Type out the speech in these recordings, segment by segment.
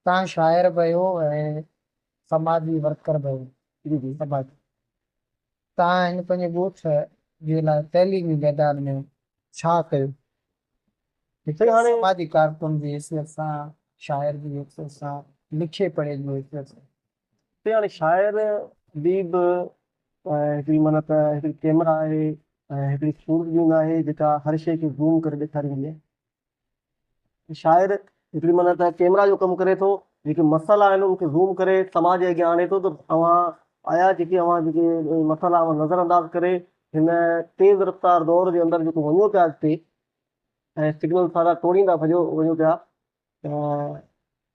توهان شاعر به آهيو ۽ سماجي ورڪر به آهيو. جي جي. سماجي توهان هن پنهنجي ڳوٺ جي لاء تعليمي ميدان ۾ ڇا ڪيو؟ هڪ سائين هاڻي سماجي ڪارڪن جي حيثيت سان، شاعر جي حيثيت سان، لکي پڙهي جي حيثيت سان. سائين هاڻي شاعر اديب هڪڙي معنيٰ ته هڪڙي ڪيمرا آهي ۽ هڪڙي سورج آهي جيڪا هر شيء کي زوم ڪري ڏيکاريندي آهي. شاعر هڪڙي معنيٰ ته ڪيمرا جو ڪم ڪري ٿو، جيڪي مسئلا آهن ان کي زوم ڪري سماج جي اڳيان آڻي ٿو ته اوهان آيا جيڪي اوهان جيڪي مسئلا اوهان نظر انداز ڪري هن تيز رفتار دور جي اندر جيڪو وڃو پيا اڳتي ۽ سگنل سارا ٽوڙيندا ڀڄو وڃو پيا ته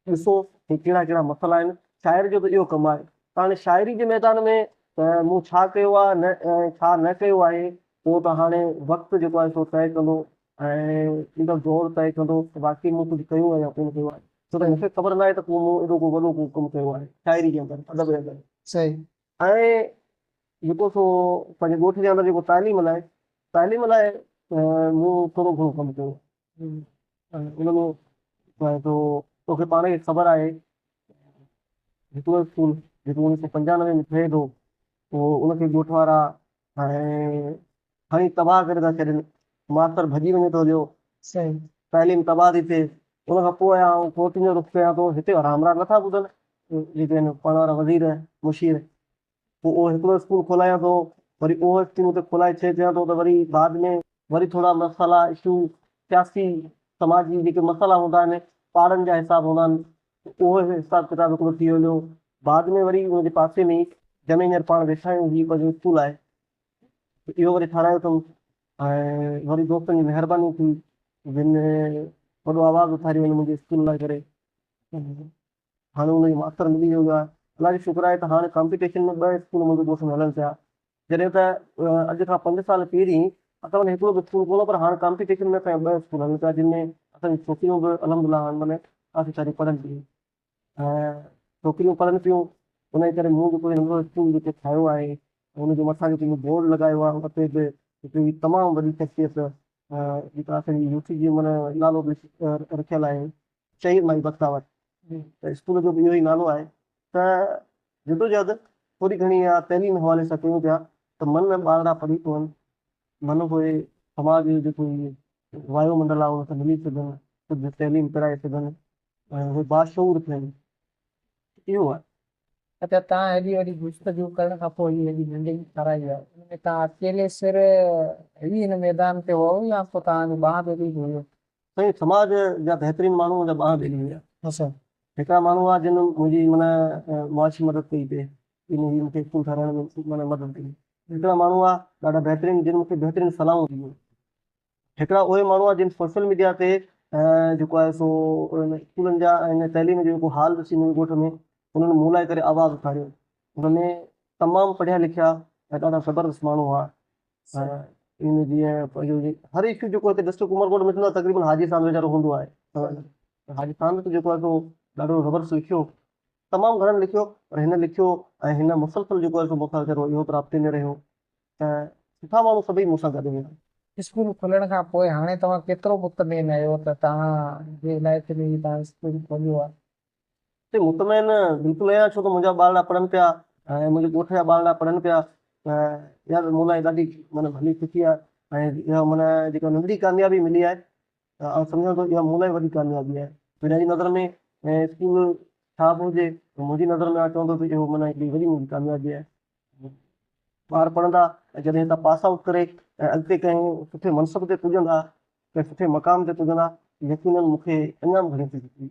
ڏسو هي ڪهڙا ڪهڙا مسئلا آهن. شاعر جو ته اهو ڪم آهي. ته هاڻي شاعري جي ميدان ۾ ته مون ڇا ڪيو آهي نه ۽ ڇا نه ڪيو آهي اهو ته هاڻي وقت جيڪو آهي سو طئي ڪندو ۽ ايندڙ دور طئي ڪندو ته واقعي مون ڪجهه ڪيو آهي يا ڪونه ڪيو آهي. ڇو ته مون کي خبر ناهي ته ڪو مون ايڏو ڪو وڏو ڪو ڪم ڪيو آهي شاعري جي اندر ادب جي اندر. صحيح. ۽ جيڪو سو پنهنجي ڳوٺ جي اندر جيڪو تعليم لاء تعليم لاء مون ٿورو گهڻو ڪم ڪيو ان ۾ تو توکي پاڻ کي خبر آهي هڪڙو اسڪول جيڪو 1995 ۾ ٺهي ٿو اهو ان کي ڳوٺ وارا ۽ کڻي تباهه ڪري ٿا ڇڏين ماستر ڀڄي وڃي ٿو هليو تعليم تباهه ٿي ٿئي ان کان پوء آئون ڪورٽن جو رخ ڪيان ٿو هتي وارا همراهه نٿا ٻڌن جيڪي آهن پاڻ وارا وزير مشير پوء اهو هڪڙو اسڪول کولايان ٿو، وري اهو اسڪول اتي کولائي ڇڏي چيان ٿو ته وري بعد ۾ وري ٿورا مسئلا اشو سياسي سماجي جيڪي مسئلا هوندا آهن پاڙن جا حساب هوندا آهن اهو حساب ڪتاب هڪڙو ٿي ويو بعد ۾ وري ان جي پاسي ۾ ئي جنهن ۾ هينئر پاڻ ويٺا آهيون هي پنهنجو اسڪول آهي اهو وري ٺهرايو اٿم ۽ وري دوستن جي مهرباني ٿي جن وڏو آواز اٿاريو هن منهنجي اسڪول لاء ڪري. هاڻي ان جو ماستر ملي ويو آهي. الله جو شڪر آهي ته هاڻي ڪامپيٽيشن ۾ ٻه اسڪول منهنجي ڳوٺ ۾ هلن پيا. جڏهن ته اڄ کان پنج سال پهرين اسان وٽ هڪڙو به اسڪول ڪونه هو پر هاڻي ڪامپيٽيشن ۾ اسان جا ٻه اسڪول هلن پيا جن ۾ اسان جون ڇوڪريون به الحمد لله هاڻي معني ڪافي ساريون پڙهن پيون ۽ ڇوڪريون پڙهن پيون ان جي ڪري مون جيڪو ننڍڙو اسڪول جيڪو ٺاهيو آهي ان جي مٿان جيڪو مون بورڊ لڳايو آهي ان تي به هڪڙي تمام وڏي شخصيت جيڪا اسان جي يوسي جي معني نالو به رکيل آهي شهيد مائي بختاور ته اسڪول جو به اهو ئي نالو آهي ته جدوجهد ٿوري گهڻي اها تعليم حوالي سان ڪيون پيا ته من ٻارڙا پڙهي پون من اهي سماج جو جيڪو هي وايو منڊل آهي ان سان ملي سگهن ڪجهه تعليم پرائي سگهن ۽ اهي باشعور ٿين اهو آهي. اچا توهان هيڏي وڏي جستجو ڪرڻ کان پوء هي هيڏي بلڊنگ ٺهرائي آهي ان ۾ توهان اڪيلي سر ئي هن ميدان تي هئو يا ڪو توهان جو ٻانهن ٻيلي به هيو؟ سائين سماج جا بهترين ماڻهو منهنجا ٻانهن ٻيلي هيا. هڪڙا ماڻهو هئا جن منهنجي معنيٰ معاشي مدد ڪئي پئي جن هي مونکي اسڪول ٺهرائڻ ۾ معنيٰ مدد ڪئي. هڪڙا ماڻهو هئا ڏاڍا بهترين جن مونکي بهترين صلاحون ڏنيون. هڪڙا اهي ماڻهو هئا جن سوشل ميڊيا تي جيڪو آهي سو اسڪولن جا ۽ تعليم جو جيڪو حال ڏسي منهنجي ڳوٺ ۾ انهن مون لاء ڪري آواز اٿاريو. ان ۾ تمام پڙهيا لکيا ۽ ڏاڍا زبردست ماڻهو هئا. ان جيئن پنهنجو هر اشو جيڪو هتي ڊسٽرڪٽ عمرڪوٽ ۾ ٿيندو آهي تقريبن حاجي ساند ويچارو هوندو آهي. حاجي ساند ته جيڪو آهي سو ڏاڍو زبردست لکيو. تمام گهڻن لکيو پر هن لکيو ۽ هن مسلسل جيڪو آهي سو مون سان ويچارو اهو به رابطي ۾ رهيو. ته سٺا ماڻهو سڀئي مون سان گڏ هيا. اسڪول کلڻ کان پوء هاڻي توهان ڪيترو مطمئن آهيو ته توهان جي علائقي ۾ هي توهان اسڪول کوليو آهي؟ سائين مطمئن بلڪل آهيان ڇو ته منهنجا ٻارڙا پڙهن پيا ۽ منهنجي ڳوٺ جا ٻارڙا پڙهن پيا ته اها به مون لاء ڏاڍي معنيٰ ڀلي خوشي آهي ۽ اها معنيٰ جيڪا ننڍڙي ڪاميابي ملي آهي ته آئون سمجهان ٿو اها مون لاء وڏي ڪاميابي آهي. دنيا جي نظر ۾ اسڪول ڇا به هجي پر منهنجي نظر ۾ آئون چوندس ته اهو معنيٰ هڪڙي وڏي منهنجي ڪاميابي آهي. ٻار پڙهندا ۽ جڏهن هتان پاس آئوٽ ڪري ۽ اڳتي ڪنهن سٺي منصب تي پڄندا، ڪنهن سٺي مقام تي پڄندا، يقينن مون کي اڃا به گهڻي خوشي ٿيندي.